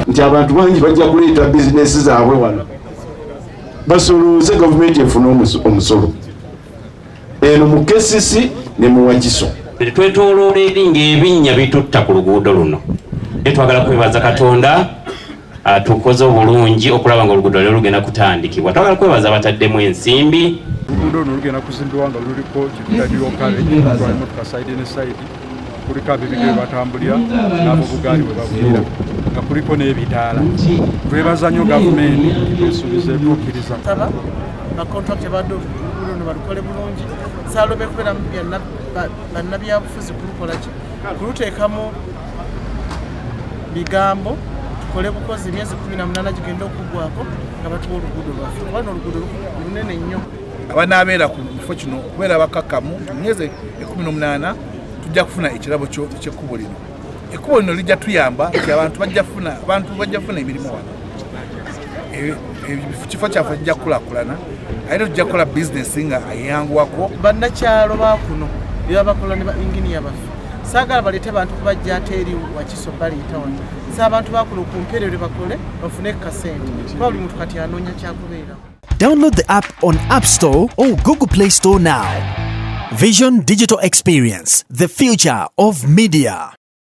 Nti abantu bangi bajja kuleeta bizinesi zaabwe wano, basolooze, gavumenti efune omusolo eno mu KCC ne mu Wakiso. Twetoloola eri ng'ebinnya bitutta ku luguudo luno, naye twagala kwebaza Katonda atukoze obulungi okulaba nga oluguudo leero lugenda kutandikibwa. Twagala kwebaza abataddemu ensimbi. Oluguudo luno lugenda kuzimbibwa nga luliko kituta dual carriage, tutwala emotoka side ne side, kuliko ab'ebigere batambulira n'ab'obugaali we bavugira, nga kuliko n'ebitaala. Twebaza nnyo gavumenti esuubiza etuukiriza. Saba bakontrakita badde oluguudo luno balukole bulungi, saalobe kubeeramu bannabyabufuzi kulukola ki, kuluteekamu bigambo. Tukole bukozi, emyezi 18 gigenda okuggwako nga batuwa oluguudo lwaffe, kuba n'oluguudo lunene nnyo. Abanaabeera ku kifo kino okubeera bakakkamu nti mu myezi 18 tujja kufuna ekirabo ky'ekkubo lino. Ekkubo lino lijja tuyamba nti abantu bajja kufuna emirimu wano. Kifo kyaffe kijja kukulaakulana, ate tujja kukola bizinesi nga eyanguwako. Bannakyalo bakuno byebabakola ne ba inginiya baffe, saagala baleete bantu kubajja ate eri Wakiso, baleeta wano. Si abantu bakuno ku mperere bakole bafune kasente, kuba buli muntu kati anoonya kyakubeerawo. Download the app on App Store or Google Play Store now. Vision Digital Experience, the future of media.